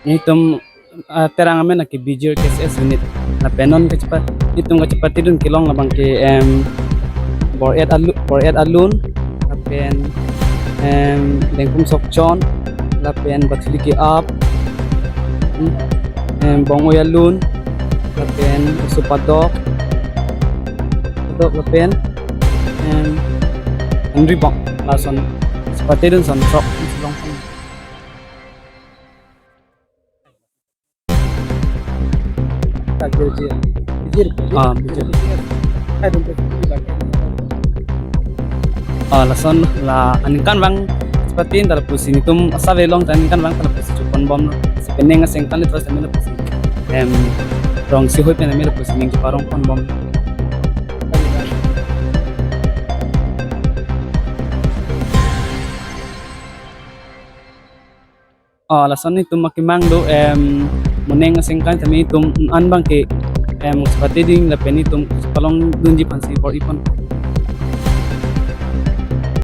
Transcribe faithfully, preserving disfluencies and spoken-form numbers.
Itum, ah, Terang amen ke Bijir K S S unit. Lapen non kachepa-, itum kachepatedun kelong labang ke, em, Bor-et Alu-, Bor-et Alun, lapen, em, Dengpung Sokchon, lapen Bathuli ke-ap, hmm, em, Bong-oi Alun, lapen Oso Padok, Padok lapen, em, Henry Bong, lason, chepatedun son sok, long. Ah, Bijir. Ah, lason la aningkanvang chepate ta lapusi netum asap along ta aningkanvang ta lapusi chepon bom. Si penang asengkan le terus kami lapusi. Em, rong si hoi pen kami lapusi ning cheparong pon bom. Ah, lason itum akemang do, em, moning asengkan tame itum an abang ke, em, chepatedun lapen itum palongdunji aphansi bor-i pon.